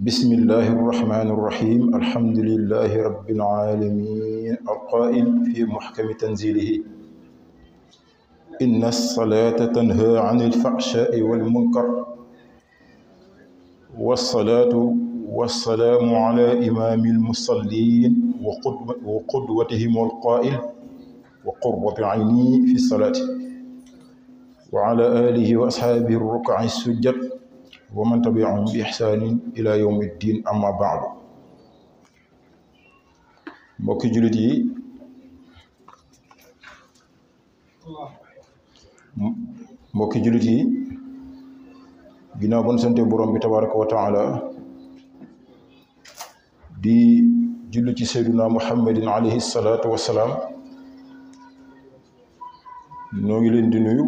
بسم الله الرحمن الرحيم الحمد لله رب العالمين القائل في محكم تنزيله إن الصلاة تنهى عن الفحشاء والمنكر والصلاة والسلام على إمام المصلين وقدوتهم القائل وقرة عيني في الصلاة وعلى آله وأصحابه الركع السجد ومن تبعهم بإحسان إلى يوم الدين أما بعد mbokki jullit yi ginnaaw bon sante borom bi tabaraka wa taala di julli ci seyduna muhammadin alayhi salaatu wassalaam noo ngi leen di nuyu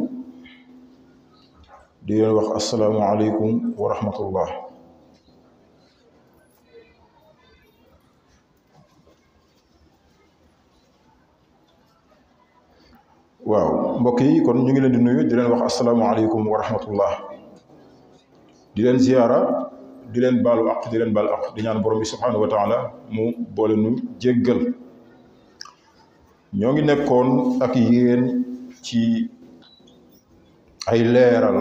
di leen wax assalaamu aleykum wa rahmatullah waaw mbokk yi kon ñu ngi leen di nuyu di leen wax assalaamu aleykum wa rahmatullah di leen ziyaara di leen baalu aq di leen baal aq di ñaan borom bi subhaanahu wa taala mu boole nu jéggal ñoo ngi nekkoon ak yéen ci ay leeral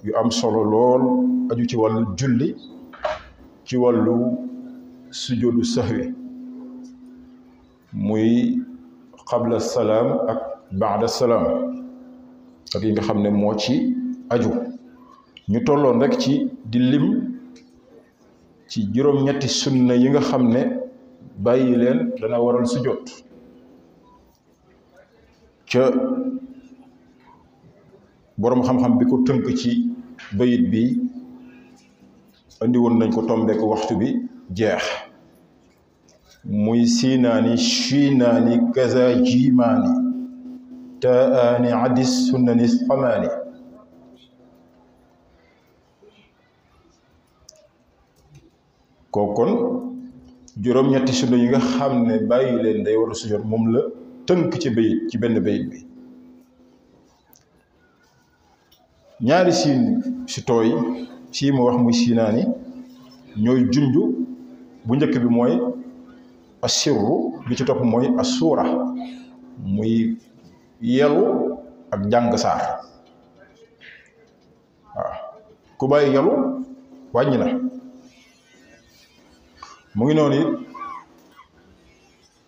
yu am solo lool aju ci wàllu julli ci wàllu sujoodu sahwi muy qabla salaam ak baada salaam ak yi nga xam ne moo ci aju ñu tolloon rek ci di lim ci juróom-ñetti sunna yi nga xam ne bàyyi leen dana waral sujoot ca boroom xam-xam bi ko tënk ci bayit bi andi woon nañ ko tombeek waxtu bi jeex muy siinaani shiinaani kaza jiimaani taani adis sunnani xamaani kooku kon juróom-ñetti sunna yi nga xam ne bàyyi leen day war a sujjóot moom la tënk ci bayit ci benn bayit bi ñaari siin si tooy sii mu wax muy siinaani ñooy junj bu njëkk bi mooy asirru bi ci topp mooy asuura muy yelu ak jàng saar waaw ku bàyyi yelu wàññi na mu ngi noonu it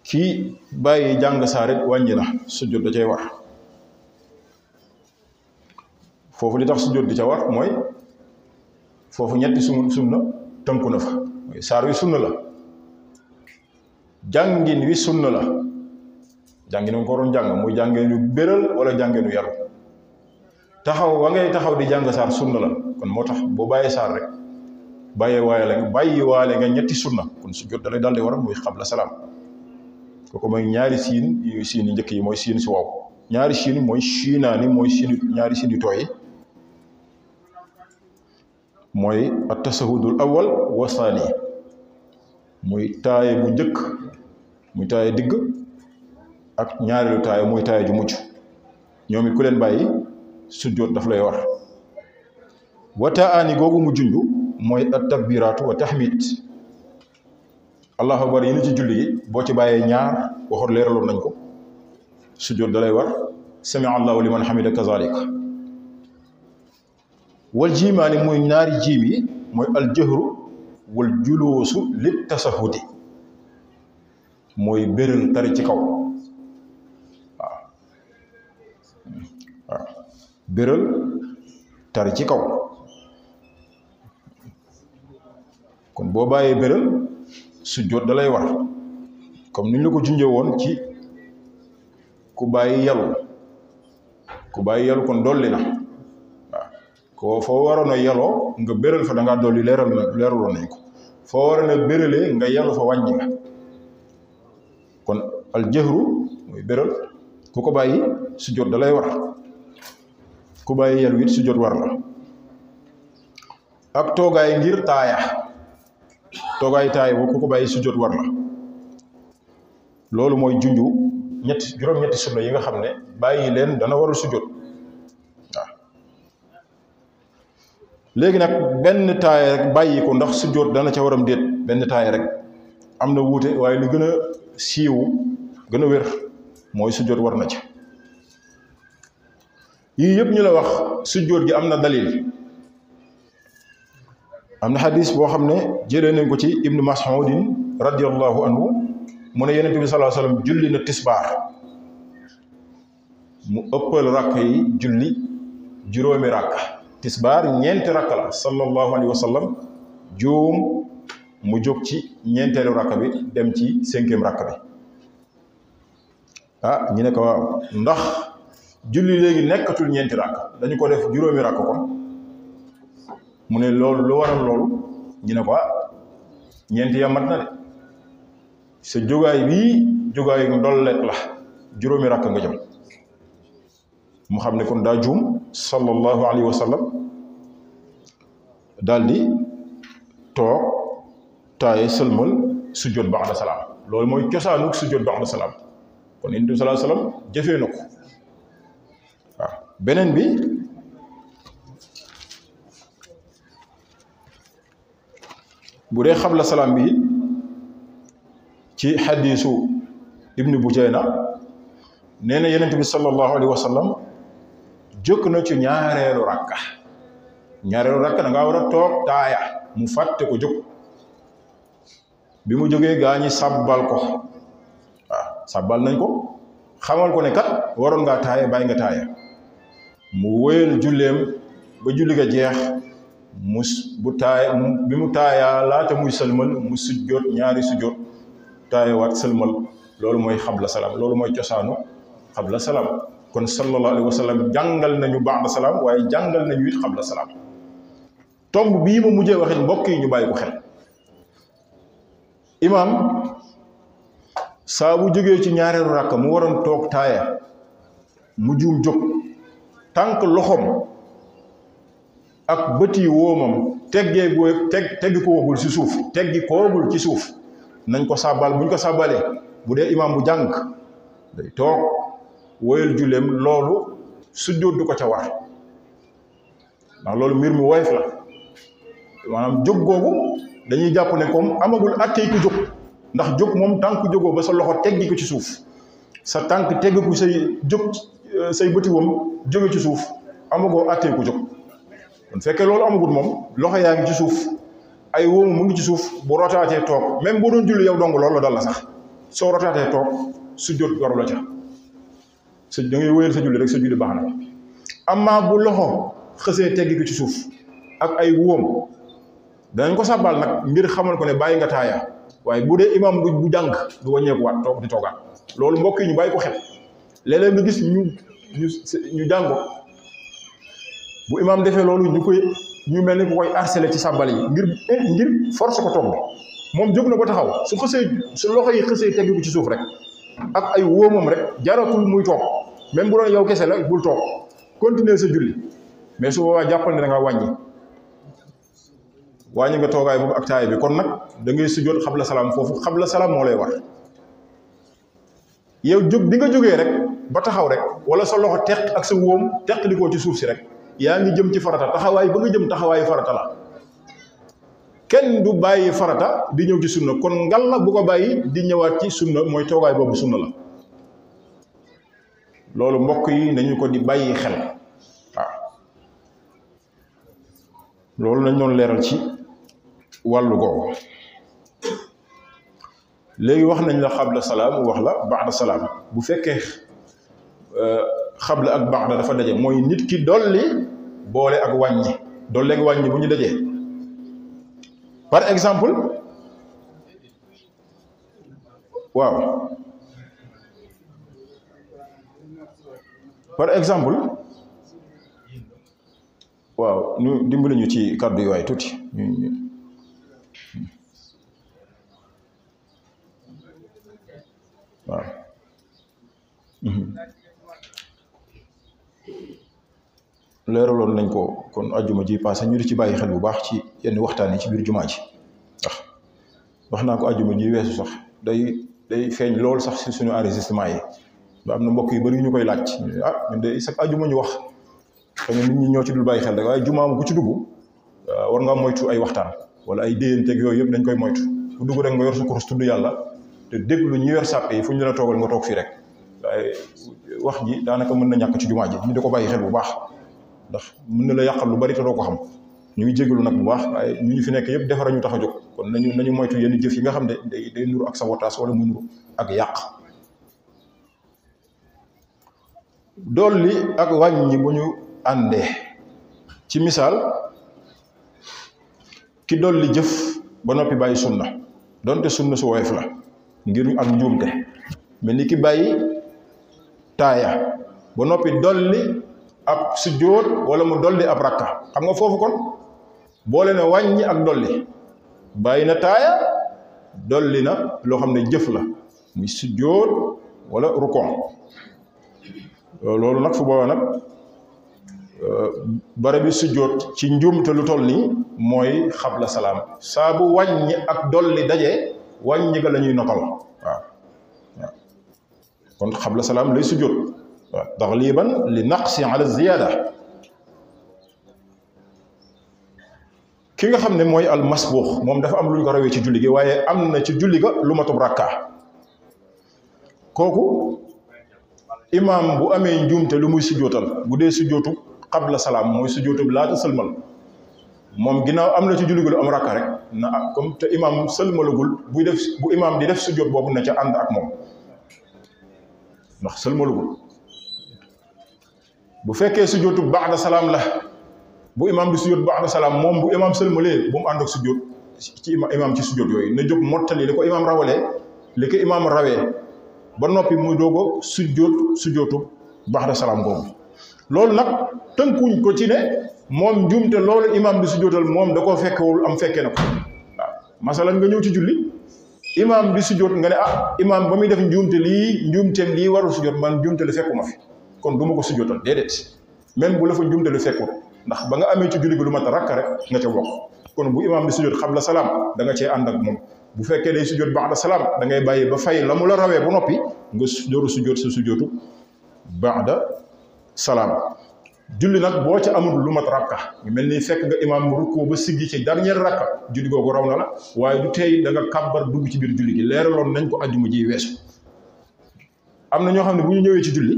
kii bàyyi jàng saar it wàññi na sujjóot da cay war foofu li tax sujjóot di ca war mooy foofu ñetti sunna tënku na fa mooy saar wi sunna la jàngin wi sunna la jàngin nga ko waroon jàng muy jàngeenu béral wala jàngeenu yaru taxaw wa ngay taxaw di jàng saar sunna la kon moo tax boo bàyyee saar rek bàyyi waale nga ñetti sunna kon sujjóot dalay daldi war muy xabla salaam kooku mooy ñaari siin yu siin yi njëkk yi mooy siin si waaw ñaari siin mooy siinaani mooy siin ñaari siin yu tooy mooy at-tashahudul awwal wa saani muy taaye bu njëkk muy taaye digg ak ñaareelu taaye muy taaye ju mujj ñoom it ku leen bàyyi sujjóot daf lay war wa taani googu mu junj mooy at-takbiraatu wa tahmid allahu akbar yi ni ci julli gi boo ci bàyyee ñaar waxoon leeraloon nañ ko sujjóot da lay war sami allahu liman hamida kazalik wal jiimaani muy ñaari jiim yi mooy aljëhru wal juluusu lit tasahudi mooy béral tari ci kaw waaw béral tari ci kaw kon boo bàyyee béral sujjóot da lay war comme ni ñu la ko junjee woon ci ku bàyyi yalu kon dolli na waaw ko foo waroon a yaloo nga béral fa da ngaa dolli leeraloon nañ ko foo waroon a béralee nga yalu fa wàññi nga kon al jëhru muy béral ku ko bàyyi sujjóot da lay war ku bàyyi yalu it sujjóot war la ak toogaay ngir taaya boo ku ko bàyyi sujjóot war la loolu mooy junju juróom-ñetti sunna yi nga xam ne bàyyi leen dana waral sujjóot waaw léegi nag benn taaya rek bàyyi ko ndax sujjóot dana ca waram déet benn taaya rek am na wuute waaye lu gën a siiw gën a wér mooy sujjóot war na ca yii yëpp ñu la wax sujjóot gi am na dalil am na xadis boo xam ne jëlee nañ ko ci ibnu mas'udin radiyallahu anhu mu ne yonent bi sallallahu alayhi wasallam julli na tisbaar mu ëppal rakk yi julli juróomi rakk tisbaar ñeenti rakk la sallallahu alayhi wasallam juum mu jóg ci ñeenteelu rakk bi dem ci 5e rakk bi ñu ne ko waaw ndax julli léegi nekkatul ñeenti rakk dañu ko def juróomi rakk kon mu ne loolu lu waral loolu ñu ne ko ñeenti ya mat na de sa jógaay bii jógaay ndolleek la juróomi rakk nga jëm mu xam ne kon daa juum sallallahu alayhi wa sallam daal di toog taaye sëlmal sujjóot ba'da salaam loolu mooy cosaanu sujjóot ba'da salaam kon Yonent bi sallallahu alayhi wa sallam jëfee na ko waaw beneen bi bu dee xabla salaam bi ci xadiisu ibnu Bujayna nee na Yonent bi sallallahu alayhi wa sallam jóg na ci ñaareelu rakka da nga war a toog taaya mu fàtte ko jóg bi mu jógee gaa ñi sàbbal ko sàbbal nañ ko xamal ko ne kat waroon ngaa taaya bàyyi nga taaya mu wéyal julleem ba julli ga jeex bi mu taayaa laata muy sëlmal mu sujjóot ñaari sujjóot taaya waat sëlmal loolu mooy xabla salaam loolu mooy cosaanu xabla salaam kon sallallahu alayhi wa sallam jàngal nañu ba'da salaam waaye jàngal nañu it xabla salaam tomb bii ma mujjee waxit mbokk yi ñu bàyyi ko xel imaam saa bu jógee ci ñaareelu rakk mu waroon toog taaya mu juum jóg tànk loxoom ak bëti woomam teggi ko wagul ci suuf teggi ko wagul ci suuf nañ ko sàbbal buñ ko sàbbalee bu dee imaam bu jàng day toog woyal julleem loolu sujjóot du ko ca war ndax loolu mbir mu woyof la maanaam jóg googu dañuy jàpp ne comme amagul attey ku jóg ndax jóg moom tànk jógoo ba sa loxo teggi ko ci suuf sa tànk teggi ko say bëti woom jóge ci suuf amagoo attey ku jóg kon fekkee loolu amagul moom loxo yaa ngi ci suuf ay wóomu mu ngi ci suuf bu rotaatee toog même boo doon julli yow dong loolu la dal la sax soo rotaatee toog sujjóot waru la ca da ngay wéyal sa julli rek sa julli baax na amma bu loxo xësee teggi ko ci suuf ak ay wóom danañ ko sàbbal nag ngir xamal ko ne bàyyi nga taaya waaye bu dee imaam bu jàng du wàññeekuwaat toog di toogaat loolu mbokk yi ñu bàyyi ko xel léeg-léeg nga gis ñu jàngo bu imaam defee loolu ñu mel ni ku koy harceler ci sàbbal yi ngir force ko toog bi moom jóg na ba taxaw su loxo yi xësee teggi ko ci suuf rek ak ay wóomam rek jaratul muy toog même bu doon yow kese la bul toog continuer sa julli mais su boobaa jàppal ne da nga wàññi nga toogaay boobu ak taay bi kon nag da ngay sujjóot xabla salaam foofu xabla salaam moo lay war yow jóg bi nga jógee rek ba taxaw rek wala sa loxo teq ak sa wóom teq di ko ci suuf si rek yaa ngi jëm ci farata taxawaay ba nga jëm taxawaayu farata la kenn du bàyyi farata di ñëw ci sunna kon ngal la bu ko bàyyi di ñëwaat ci sunna mooy toogaay boobu sunna la loolu mbokk yi nañu ko di bàyyi xel waaw loolu nañ doon leeral ci wàllu googu léegi wax nañ la xabla salaam wax la ba'da salaam bu fekkee xabla ak ba'da dafa daje mooy nit ki dolli boole ak wàññi dolli ak wàññi bu ñu dajee par exemple waaw ñu dimbali ñu ci kàddu yi waay tuuti waaw leeraloon nañ ko kon ajjuma ji passé ñu di ci bàyyi xel bu baax ci yenn waxtaan yi ci biir jumaa ji wax naa ko ajjuma ji weesu sax day feeñ lool sax si suñu enregistrement yi ba am na mbokk yu bari ñu koy laaj ñun de sax ajjuma ñu wax xëy na nit ñi ñoo ci dul bàyyi xel rek waaye jumaa mu ku ci dugg war nga moytu ay waxtaan wala ay déyanteeg yooyu yëpp dañ koy moytu bu dugg rek nga yor sa kurus tudd yàlla te déglu ñu yor sàppe yi fu ñu la toogal nga toog fii rek waaye wax ji daanaka mën na ñàkk ci jumaa ji ñu di ko bàyyi xel bu baax ndax mën na la yàqal lu bari te doo ko xam ñu ngi jégalu nag bu baax waaye ñu fi nekk yëpp defara ñu tax a jóg kon nañu moytu yenn jëf yi nga xam ne day nuru ak sabotage wala mu nuru ak yàq. dolli ak wàññi bu ñu àndee ci misaal ki dolli jëf ba noppi bàyyi sunna donte sunna su woyof la ngir ak njuumte mel ni ki bàyyi taaya ba noppi dolli ab sujjóot wala mu dolli ab rakka xam nga foofu kon boole na wàññi ak dolli bàyyi na taaya dolli na loo xam ne jëf la muy sujjóot wala rukon loolu nag fu boobaa nag bare bi sujjóot ci njuumte lu toll nii mooy xabla salaam saa bu wàññi ak dolli daje wàññi ga la ñuy notal waaw kon xabla salaam lay sujjóot waaw taxliban li naqsi ala ziyaada. ki nga xam ne mooy al masbuux moom dafa am lu ñu ko rawee ci julli gi waaye am na ci julli ga lu matub rakka kooku imaam bu amee njuumte lu muy sujjóotal bu dee sujjóotu xabla salaam mooy sujjóotu laata sëlmal moom ginnaaw am na ci julli gi lu am rakka rek na comme te imaam sëlmalagul bu imaam di def sujjóot boobu na ca ànd ak moom ndax sëlmalagul. bu fekkee sujjóotu ba'da salaam la bu imaam di sujjóot ba'da salaam moom bu imaam sëlmalee bu mu ànd ak sujjóot ci imaam ci sujjóot yooyu na jóg mottali li ko imaam rawalee li ko imaam rawee ba noppi mu doog a sujjóotu ba'da salaam boobu. loolu nag tënkuñ ko ci ne moom njuumte loolu imaam di sujjóotal moom da koo fekkewul am fekkee na ko waaw masalan nga ñëw ci julli imaam di sujjóot nga ne imaam ba muy def njuumteem lii warul sujjóot man njuumte lu fekkuma fi kon du ma ko sujjóotal déedéet même bu la fa njuumte lu fekkul ndax ba nga amee ci julli gi lu mat rakka rek nga ca bokk kon bu imaam di sujjóot xabla salaam da nga cee ànd ak moom bu fekkee day sujjóot ba'da salaam da ngay bàyyi ba fay la mu la rawee ba noppi nga dooru sujjóot sa sujjóotu ba'da salaam. julli nag boo ca amul lu mat rakka mel ni fekk nga imaam rukkoo ba siggi ci dernier rakka julli googu raw na la waaye du tey da nga kàbbar dugg ci biir julli gi leeraloon nañ ko àjjuma ji weesu. am na ñoo xam ne bu ñu ñëwee ci julli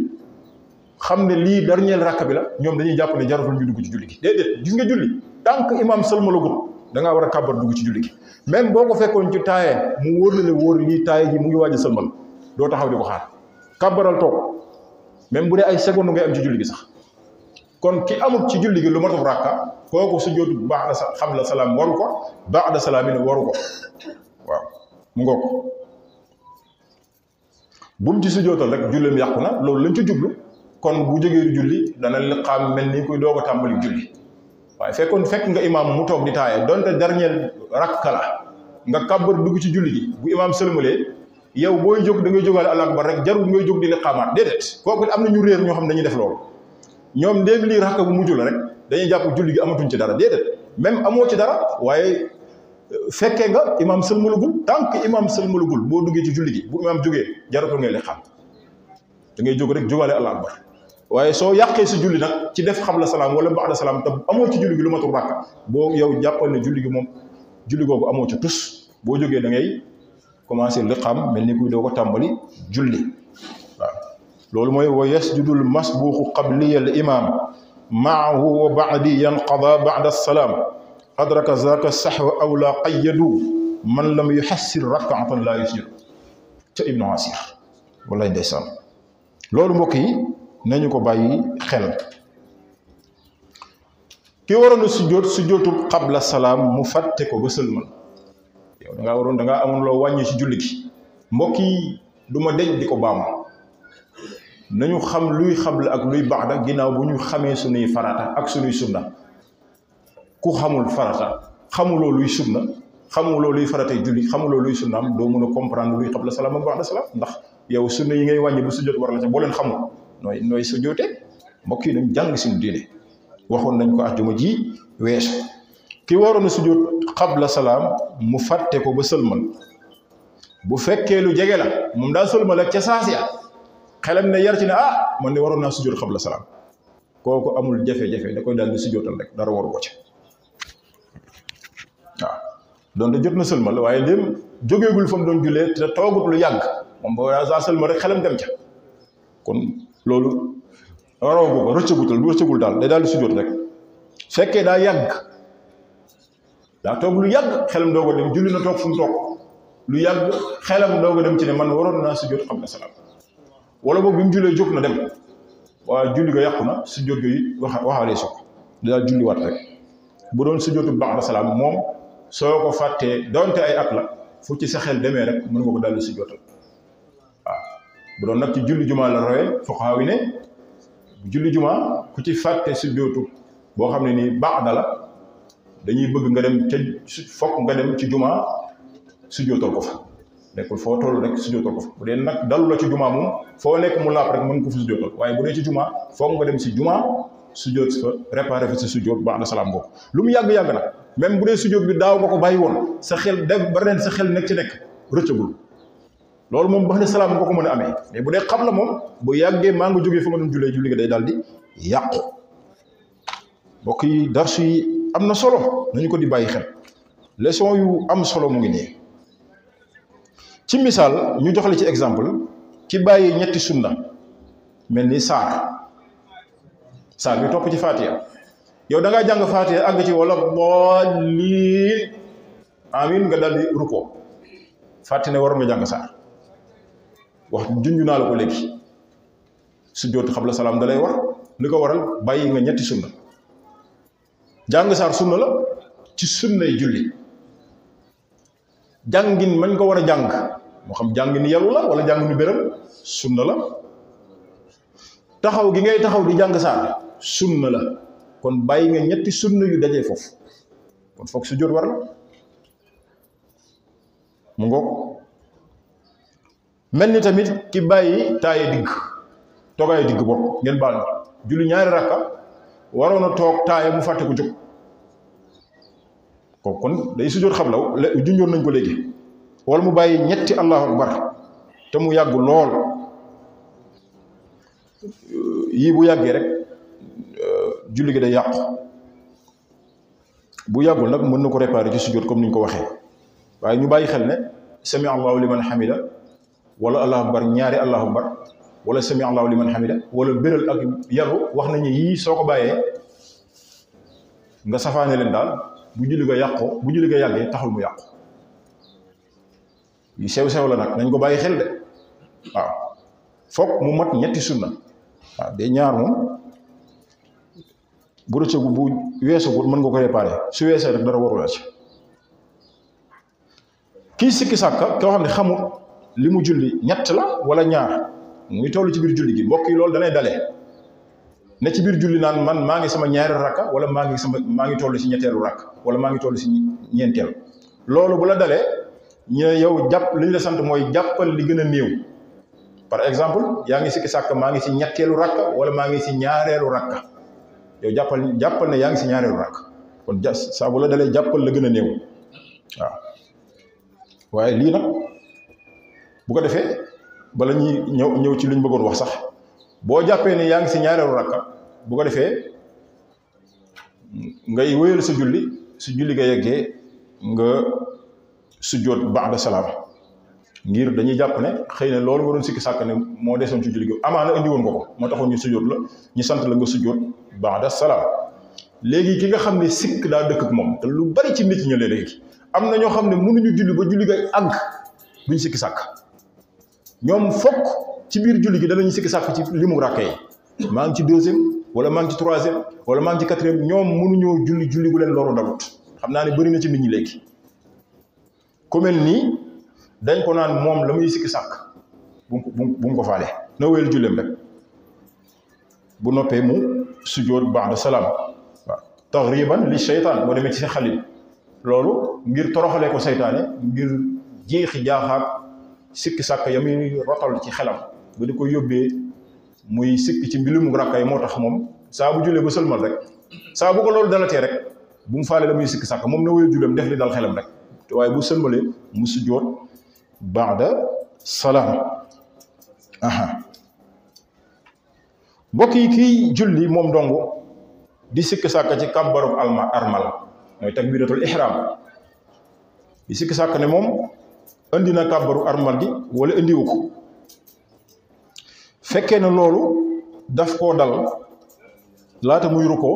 xam ne lii dernier rakka bi la ñoom dañuy jàpp ne jaratul ñu dugg ci julli gi déedéet gis nga julli tant que imaam sëlmalagut da ngaa war a kàbbar dugg ci julli gi même boo ko fekkoon ci taaye mu wóor la wóor lii taaye ji mu ngi waaj a sëlmal doo taxaw di ko xaar kàbbaral toog même bu dee ay seconde ngay am ci julli gi sax. kon ki amul ci julli gi lu matub rakka kooku sujjóotu ba'da xabla salaam waru ko ba'da salaam yi waru ko waaw mu ngoog bu mu ci sujjóotal rek julleem yàqu na loolu lañ ci jublu kon bu jógee julli dana liqaam mel ni kuy doog a tàmbali julli waaye fekk nga imaam mu toog di taaye donte dernier rakka la nga kàbbar dugg ci julli gi bu imaam sëlmalee yow booy jóg da ngay jógaale Allahu akbar rek jarul ngay jóg di liqaamaat déedéet kooku am na ñu réer ñoo xam ne dañuy def loolu ñoom ndéem lii rakka bu mujj la rek dañuy jàpp julli gi amatuñ ci dara déedéet même amoo ci dara waaye fekkee nga imaam sëlmalagul tant que imaam sëlmalagul boo duggee ci julli gi bu imaam jógee jaratul ngay liqaam da ngay jóg rek jógaale Allahu akbar waaye soo yàqee si julli nag ci def xabla salaam wala ba'da salaam te amoo ci julli gi lu matul rakka boo yow jàppal ne julli gi moom julli googu amoo ci tus boo jógee da ngay commencé liqaam mel ni kuy doo ko tàmbali julli waaw loolu mooy wa yasjudul masbuuqu qabliya al imam maahu wa ba'diyan qada ba'da salaam adraka zaka sahwa aw la qayyadu man lam yuhassir rak'atan la yusjud ca Ibnu Asir wallaay ndeysaan loolu mbokk yi nañu ko bàyyi xel ki waroon a sujjóotu qabla salaam mu fàtte ko ba sëlmal yow da ngaa amoon loo wàññi ci julli gi mbokk yi du ma deñ di ko baam nañu xam luy xabla ak luy ba'da ginnaaw bu ñu xamee sunuy farata ak sunuy sunna ku xamul farata xamuloo luy sunna xamuloo luy faratay julli xamuloo luy sunnaam doo mën a comprendre luy xabla salaam ak ba'da salaam ndax yow sunna yi ngay wàññi bu sujjóot war la ca boo leen xamul nooy sujjóote mbokk yi nañ jàng suñu diine waxoon nañ ko àjjuma ji weesu ki waroon a sujjóot xabla salaam mu fàtte ko ba sëlmal bu fekkee lu jege la moom daa sëlmal ak ca saasiya xelam ne yar ci ne man de waroon naa sujjóot xabla salaam kooku amul jafe-jafe da koy daal di sujjóotal rek dara waru ko ci waaw donte jot na sëlmal waaye léem jógeegul fa mu doon jullee te toogut lu yàgg moom ba saa sëlmal rek xelam dem ca kon loolu raw ko rëccagutal du rëccagul daal day daal di sujjóot rek fekkee daa yàgg daa toog lu yàgg xelam doog a dem julli na toog fu mu toog lu yàgg xelam doog a dem ci ne man waroon naa sujjóot qabla salaam wala boobu bi mu jullee jóg na dem waaye julli ga yàqu na sujjóot ga it waxaalee su ko daal julliwaat rek bu doon sujjóotu ba'da salaam moom soo ko fàttee donte ay at la fu ci sa xel demee rek mën nga ko daldi sujjóotal waaw bu doon nag ci julli jumaa la rawee fuqahaa yi ne julli jumaa ku ci fàtte sujjóotu boo xam ne nii ba'da la dañuy bëgg nga dem ca fokk nga dem ci jumaa sujjóotal ko fa nekkul foo toll rek sujjóotal ko fa bu dee nag dalu la ci jumaa moom foo nekk mu laap rek mën ko fa sujjóotal waaye bu dee ci jumaa fokk nga dem si jumaa sujjóot fa réparé fa si sujjóot ba'da salaam boobu lu mu yàgg-yàgg nag même bu dee sujjóot bi daaw nga ko bàyyi woon sa xel dem ba ren sa xel nekk ci nekk rëccagul loolu moom ba'da salaam nga ko mën a amee mais bu dee xam la moom bu yàggee maa nga jógee fa nga doon jullee julli nga day daal di yàqu mbokk yi darsu yi am na solo nañu ko di bàyyi xel leçon yu am solo mu ngi nii ci misaal ñu jox la ci exemple ki bàyyi ñetti sunna mel ni saar bi topp ci Fatiha yow da ngaa jàng Fatiha àgg ci wala daalliin amiin nga daldi rukkoo fàtte ne waroon nga jàng saar wax junju naa la ko léegi sujjóot xabla salaam da lay war li ko waral bàyyi nga ñetti sunna jàng saar sunna la ci sunnay julli jàngin mañ ko war a jàng moo xam jàng ni yàllu la wala jàng ni béram sunna la taxaw gi ngay taxaw di jàng saar sunna la kon bàyyi nga ñetti sunna yu dajee foofu kon foog sujjóot war la mu ngoog mel ni tamit ki bàyyi taaye digg toogaaye digg bopp ngeen baal ma julli ñaari rakka waroon a toog taaye mu fàtte ko jóg kooku kon day sujjóot xablaw junjoon nañ ko léegi wala mu bàyyi ñetti allahu akbar te mu yàgg lool yii bu yàggee rek julli gi day yàqu bu yàggul nag mën na ko réparer ci sujjóot comme ni ñu ko waxee waaye ñu bàyyi xel ne sami allahu liman hamida wala allahu akbar ñaari allahu akbar wala sami allahu liman hamida wala béral ak yaru wax nañu yii soo ko bàyyee nga safaane leen daal bu julli ga yàqoo bu julli ga yàggee taxul mu yàqu yu sew-sew la nag nañ ko bàyyi xel de waaw foog mu mat ñetti sunna waaw de ñaar moom bu rëccagu bu weesagul mën nga ko réparé su weesee rek dara warula ci kii sikki sàkka koo xam ne xamul li mu julli ñett la wala ñaar muy toll ci biir julli gi mbokk yi loolu danay dalee ne ci biir julli naan man maa ngi sama ñaari rakka wala maa ngi toll ci ñetteelu rakk wala maa ngi toll ci ñeenteel loolu bu la dalee ñu ne yow jàpp li ñu la sant mooy jàppal li gën a néew par exemple yaa ngi sikki sàkk maa ngi ci ñetteelu rakka wala maa ngi ci ñaareelu rakka yow jàppal ne yaa ngi ci ñaareelu rakk kon saa bu la dalee jàppal la gën a néew waaw waaye lii nag bu ko defee bala ñuy ñëw ci liñ bëggoon wax sax boo jàppee ne yaa ngi ci ñaareelu rakka bu ko defee ngay wéyal sa julli su julli nga yeggee nga sujjóot ba'da salaam ngir dañuy jàpp ne xëy na loolu nga doon sikki sàkk ne moo desoon ci julli gi amaana indi woon ko moo taxoon ñu sujjóot la ñu sant la nga sujjóot ba'da salaam léegi ki nga xam ne sikk daa dëkk ak moom te lu bari ci nit ñi léegi am na ñoo xam ne mënuñu julli ba julli ga àgg duñ sikki sàkk ñoom fokk ci biir julli gi danañu sikki sàkk ci limu ràkke yi maa ngi ci deuxième wala maa ngi ci troisième wala maa ngi ci quatrième ñoom mënuñoo julli gu leen loolu dalut xam naa ne bëri na ci nit ñi léegi ku mel nii dañ ko naan moom la muy sikki sàkk bu mu ko faale na wéyal julleem rek bu noppee mu sujjóot ba'da salaam waaw taxriban li seytaan boo demee ci sa xalit loolu ngir toroxalee ko seytaane ngir jeexi jaaxaat sikki sàkk ya muy rotal ci xelam ba di ko yóbbee muy sikki ci mbirum rakka yi moo tax moom saa bu jullee ba sëlmal rek saa bu ko loolu dalatee rek bu mu faale la muy sikki sàkk moom na wéyal julleem def li dal xelam rek waaye bu sëlmalee mu sujjóot ba'da salaam mbokk yi kii julli moom dong di sikk sàkk ci kàbbarub armal mooy takbiratul ihram di sikki sàkk ne moom indi na kàbbaru armal gi wala indiwu ko fekkee ne loolu daf koo dal laata muy rukkoo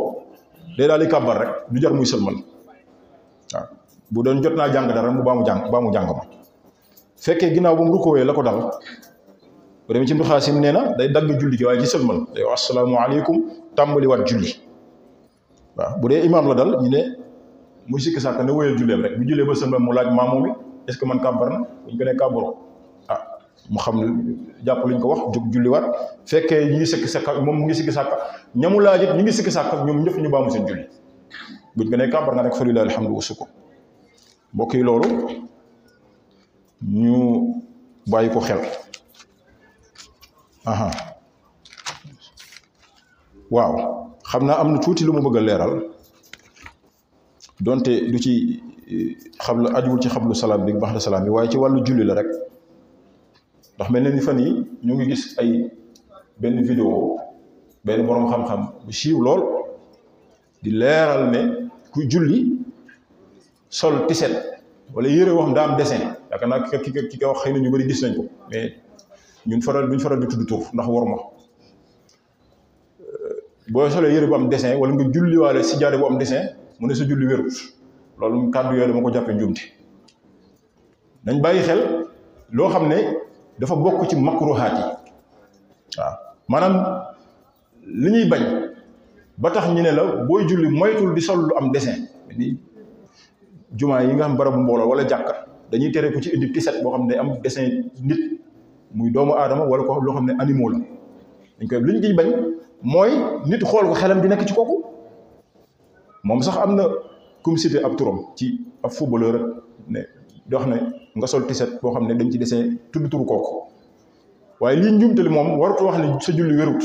day daal di kàbbar rek du jar muy sëlmal waaw bu doon jot naa jàng dara mu baa mu jàng ma fekkee ginnaaw ba mu rukkooyee la ko dal bu demee ci Ibnu Xaasim nee na day dagg julli gi waaye ci sëlmal day wax assalaamu aleykum tàmbali waat julli waaw bu dee imaam la dal ñu ne muy sikki sàkk ne wóyal julleem rek bu jullee ba sëlmal mu laaj maamoom mi est-ce que man kàbbar na bu ñu ko nee kàbbaroo mu xam jàpp luñ ko wax jóg julliwaat fekkee ñi ngi sikki sàkk moom mu ngi sikki sàkk ñamu laaj it ñi ngi sikki sàkk ñoom ñëpp ñu baamu seen julli buñ ko nee kàbbar nga rek fa lillahi alhamdu wa sukkur mbokk yi loolu ñu bàyyi ko xel aha waaw xam naa am na tuuti lu ma bëgg a leeral donte du ci xablu ajuwul ci xablu salaam bi baxda salaam bi waaye ci wàllu julli la rek ndax mel na ni fan yi ñu ngi gis ay benn vidéo benn boroom xam-xam bu siiw lool di leeral ne ku julli sol tiset wala yére woo xam daa am dessin yaakaar naa ki ka wax xëy na ñu bari gis nañ ko mais duñ faral di tudd tur ndax war ma boo solee yére bu am dessin wala nga julliwaale si jaade bu am dessin mu ne sa julli wérut loolu kàddu yooyu dama ko jàppee njuumte dañ bàyyi xel loo xam ne dafa bokk ci makruhaat yi waaw maanaam li ñuy bañ ba tax ñu ne la booy julli moytul di sol lu am dessin ni jumaa yi nga xam barabu mbooloo wala jàkka dañuy tere ku ci indi tiset boo xam ne day am dessin nit muy doomu aadama wala ko loo xam ne animaux la dañ koy li ñu ciy bañ mooy nit xool ko xelam di nekk ci kooku moom sax am na comme cité ab turam ci ab footballeur rek ne di wax ne nga sol tiset boo xam ne dañ ci dessin tudd turu kooku waaye lii njuumtali moom waratu wax ne sa julli wérut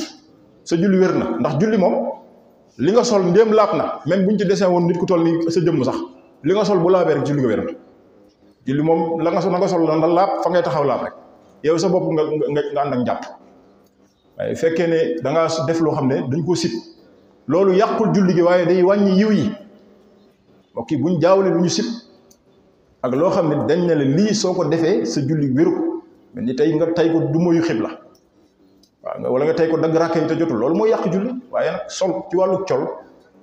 sa julli wér na ndax julli moom li nga sol ndéem laab na même buñ ci dessin woon nit ku toll ni sa jëmm sax li nga sol bu laabee rek julli nga wér na julli moom la nga sol na laab fa ngay taxaw laab rek yow sa bopp nga ànd ak njàpp waaye fekkee ne da ngaa def loo xam ne dañ koo sib loolu yàqul julli gi waaye day wàññi yiw yi ok buñ jaawle lu ñu sib ak loo xam ne dañ ne la lii soo ko defee sa julli wéru mais ni tey nga tey ko du moyu xibla waaw wala nga tey ko dagg rakk yi te jotul loolu mooy yàq julli waaye nag sol ci wàllu col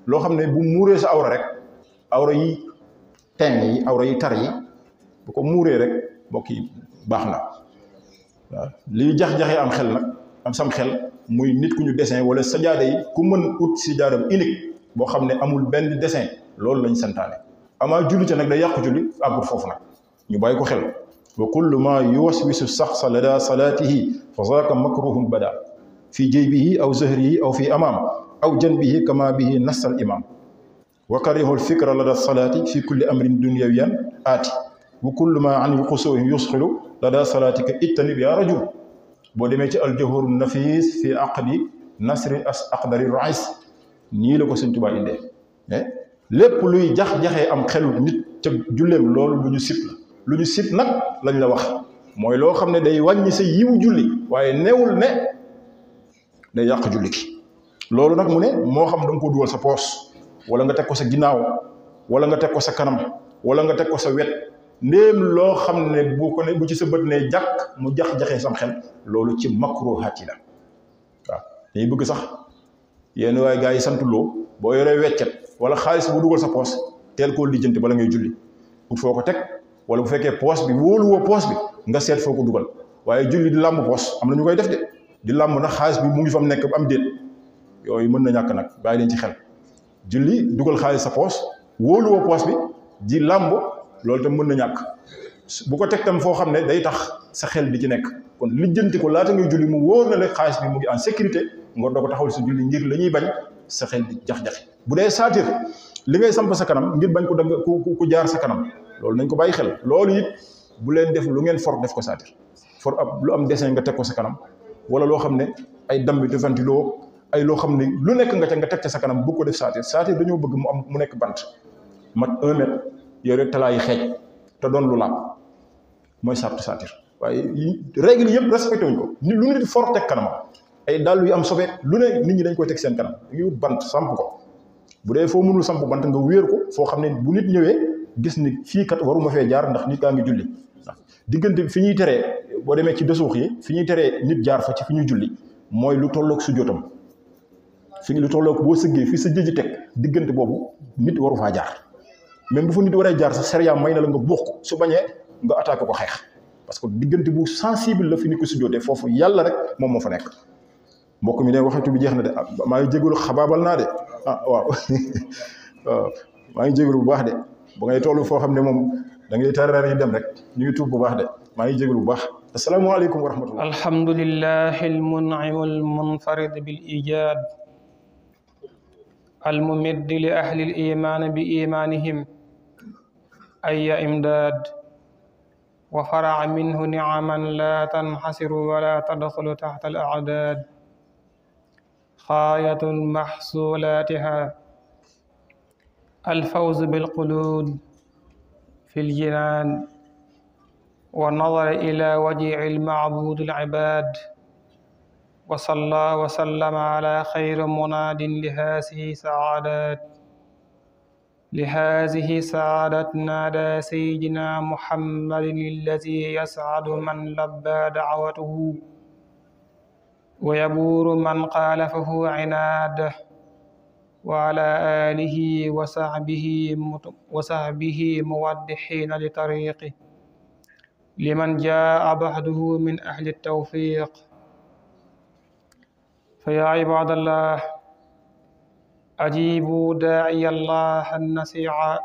loo xam ne bu muuree sa awra rek awra yi teen yi awra yi tar yi bu ko muuree rek mbokk yi baax na waaw liy jax-jaxee am xel nag am sam xel muy nit ku ñu dessin wala sajaada yi ku mën ut sajaadam unique boo xam ne amul benn dessin loolu lañ santaane amaa julli te nag day yàqu julli àggul foofu nag ñu bàyyi ko xel wa kullu ma yuwaswisu saxsa lada salaatihi fa zaaka makruhun bada fi jaybihi aw zahrihi aw fi amaam aw janbihi kama bihi nassa al imam wa karihu al fikra lada salaati fi kulli amrin dunyawiyan aati wa kullu ma an yuqusuhi yusxilu lada salaatika ijtanib ya rajul boo demee ci aljawharu nafis fi aqdi nasri aqdari rais nii la ko Sëñ Tuubaa indee lépp luy jax-jaxee am xelu nit ca julleem loolu lu ñu sib la lu ñu sib nag lañ la wax mooy loo xam ne day wàññi sa yiwu julli waaye newul ne day yàq julli ki loolu nag mu ne moo xam da nga ko dugal sa poos wala nga teg ko sa ginnaaw wala nga teg ko sa kanam wala nga teg ko sa wet ndéem loo xam ne bu ci sa bët ne jàkk mu jax-jaxee sam xel loolu ci makruhaat yi la waaw dañuy bëgg sax yenn waaye gaa yi santuloo boo yoree weccet wala xaalis bu dugal sa poos teel koo lijjanti bala ngay julli pour foo ko teg wala bu fekkee poos bi wóoluwoo poos bi nga seet foo ko dugal waaye julli di làmb poos am na ñu koy def de di làmb nag xaalis bi mu ngi fa mu nekk am déet yooyu mën na ñàkk nag bàyyi leen ci xel julli dugal xaalis sa poos wóoluwoo poos bi di làmb loolu tam mën na ñàkk bu ko teg tam foo xam ne day tax sa xel di ci nekk kon lijjanti ko laata ngay julli mu wóor na la xaalis bi mu ngi en sécurité nga doo ko taxawal sa julli ngir la ñuy bañ sa xel di jax-jaxi bu dee saatir li ngay samp sa kanam ngir bañ ko dagg ku jaar sa kanam loolu nañ ko bàyyi xel loolu it bu leen def lu ngeen for def ko saatir for ab lu am dessin nga teg ko sa kanam wala loo xam ne ay dambi de ventilo ay loo xam ne lu nekk nga teg ca sa kanam bu ko def saatir dañoo bëgg mu nekk bant mat 1 mètre yore talaayi xeej te doon lu laab mooy saatir waaye règle yëpp respecté wuñ ko lu nit for teg kanamam ay dàll yu am sobe lu ne nit ñi dañ koy teg seen kanam yu bant samp ko bu dee foo mënul samp bant nga wéer ko foo xam ne bu nit ñëwee gis ni fii kat waruma fee jaar ndax nit kaa ngi julli ndax diggante fi ñuy teree boo demee ci dësuux yi fi ñuy teree nit jaar fa ci fi ñuy julli mooy lu tolloog sujjóotam fi lu tolloog boo sëggee fi sa jëji teg diggante boobu nit waru faa jaar même bu fa nit waree jaar sa sariya may na la nga buux ko su bañee nga attaqué ko xeex parce que diggante bu sensible la fi nit ko sujjóotee foofu yàlla rek moom moo fa nekk mbokk mi ne waxatu bi jeex na de maa ngi jégalu xabaabal naa de waaw waaw maa ngi jégalu bu baax de ba ngay toll foo xam ne moom da ngay taraar yi dem rek ñu ngi tuub bu baax de maa ngi jégalu bu baax asalaamaaleykum wa rahmatullah alhamdulillahi almun'im almunfarid bil ijad الممد لأهل الإيمان بإيمانهم أي إمداد وفرع منه نعما لا تنحصر ولا تدخل تحت الأعداد غاية محصولاتها الفوز بالقلود في الجنان والنظر إلى وجه المعبود العباد وصلى وسلم على خير مناد لهذه سعادة نادى سيدنا محمد الذي يسعد من لبى دعوته ويبور من خالفه عناده وعلى آله وصحبه موضحين لطريقه لمن جاء بعده من أهل التوفيق فيا عباد الله أجيبوا داعي الله النصيحة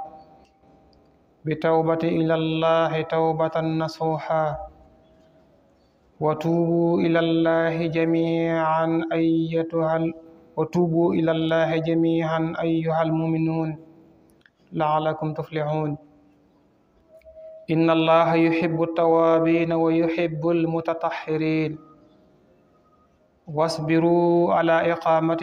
بتوبة إلى الله توبة نصوحا وتوبوا إلى الله جميعا أيها المؤمنون لعلكم تفلحون إن الله يحب التوابين ويحب المتطهرين واصبروا على إقامة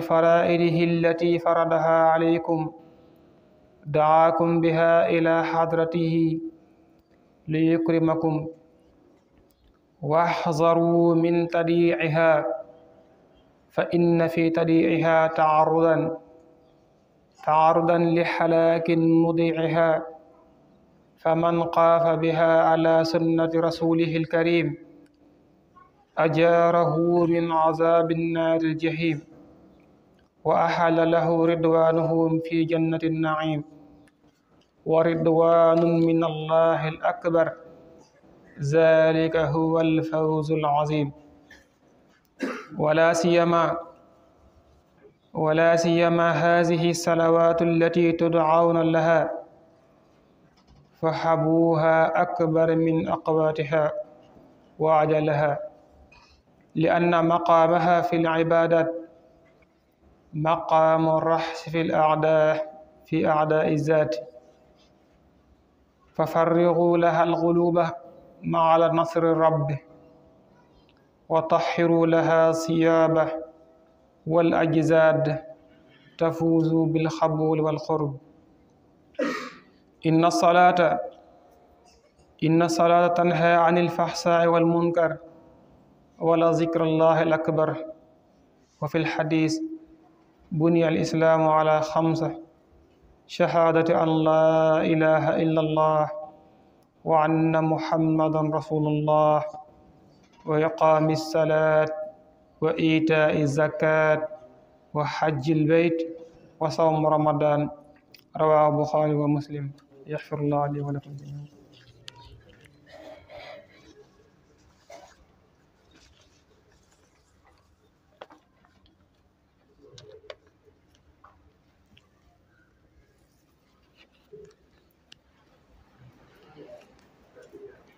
فرائده التي فرضها عليكم دعاكم بها إلى حضرته ليكرمكم واحذروا من تضييعها فإن في تضييعها تعرضا لحلاك مضيعها فمن قاف بها على سنة رسوله الكريم أجاره من عذاب النار الجحيم وأحل له رضوانه في جنة النعيم ورضوان من الله الأكبر ذلك هو الفوز العظيم ولا سيما هذه الصلوات التي تدعون لها فحبوها أكبر من أقواتها وأجلها لأن مقامها في العبادات مقام الرحس في أعداء الذات ففرغوا لها القلوب مع نصر الرب وطهروا لها ثيابه والأجساد تفوزوا بالقبول والقرب إن الصلاة تنهى عن الفحشاء والمنكر ولذكر الله الأكبر وفي الحديث بني الإسلام على 5 شهادة أن لا إله إلا الله وأن محمدا رسول الله وإقام الصلاة وإيتاء الزكاة وحج البيت وصوم رمضان رواه البخاري ومسلم يغفر الله لي ولكم جميعا.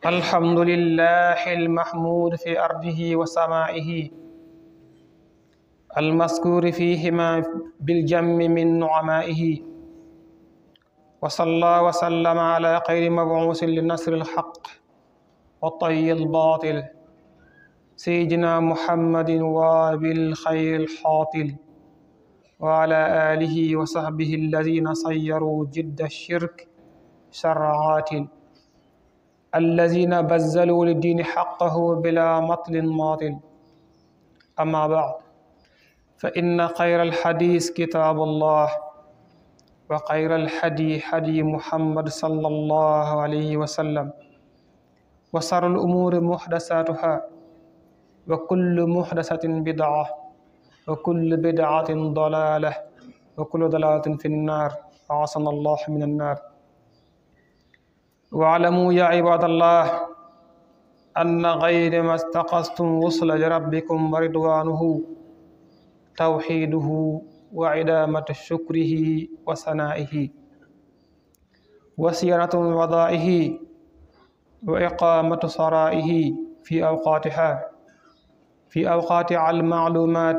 الحمد لله المحمود في أرضه وسمائه المذكور فيهما بالجم من نعمائه وصلى وسلم على خير مبعوث لنصر الحق وطي الباطل سيدنا محمد وبالخير الحاطل وعلى آله وصحبه الذين صيروا جد الشرك شرعات الذين بذلوا للدين حقه بلا مطل ماطل. أما بعد فإن خير الحديث كتاب الله وخير الهدي هدي محمد صلى الله عليه وسلم وشر الأمور محدثاتها وكل محدثة بدعة وكل بدعة ضلالة وكل ضلالة في النار أعاذنا الله من النار. واعلموا يا عباد الله أن غير ما استقصتم وصل لربكم ورضوانه توحيده وعدامة شكره وثنائه وصيانة وضائه وإقامة صرائه في أوقاتها المعلومات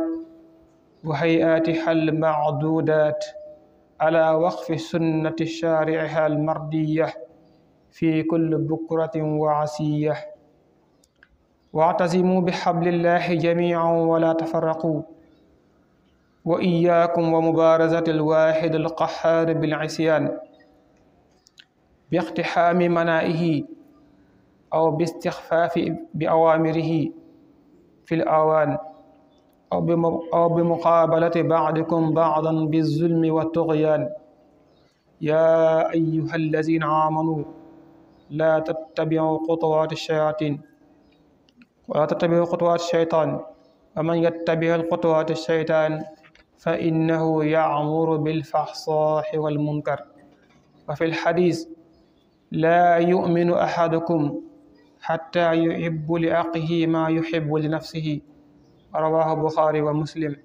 وهيئاتها المعدودات على وقف سنة شارعها المردية في كل بكرة وعشية. واعتصموا بحبل الله جميعا ولا تفرقوا وإياكم ومبارزة الواحد القهار بالعصيان باقتحام منائه أو باستخفاف بأوامره في الأوان أو بمقابلة بعضكم بعضا بالظلم والطغيان. يا أيها الذين آمنوا لا تتبعوا خطوات الشياطين ولا تتبعوا خطوات الشيطان ومن يتبع خطوات الشيطان فإنه يأمر بالفحشاء والمنكر. وفي الحديث لا يؤمن أحدكم حتى يحب لأخيه ما يحب لنفسه رواه البخاري ومسلم.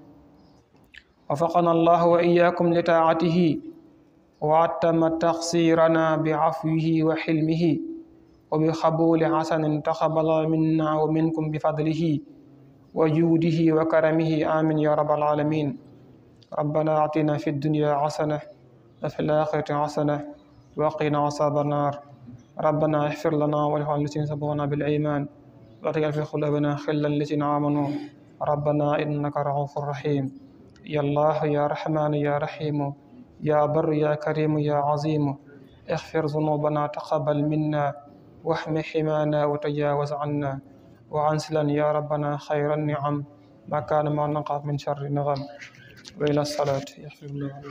وفقنا الله وإياكم لطاعته وأتم تقصيرنا بعفوه وحلمه وبقبول حسن تقبل منا ومنكم بفضله وجوده وكرمه آمين يا رب العالمين. ربنا آتنا في الدنيا حسنة وفي الآخرة حسنة وقنا عذاب النار. ربنا اغفر لنا ولإخواننا الذين سبقونا بالإيمان ولا تجعل في قلوبنا غلا للذين آمنوا ربنا إنك رؤوف رحيم. يا الله يا رحمن يا رحيم يا بر يا كريم يا عظيم اغفر ذنوبنا تقبل منا واحم حمانا وتجاوز عنا وعنسلا يا ربنا خير النعم ما كان ما نقع من شر نغم. وإلى الصلاة يغفر الله.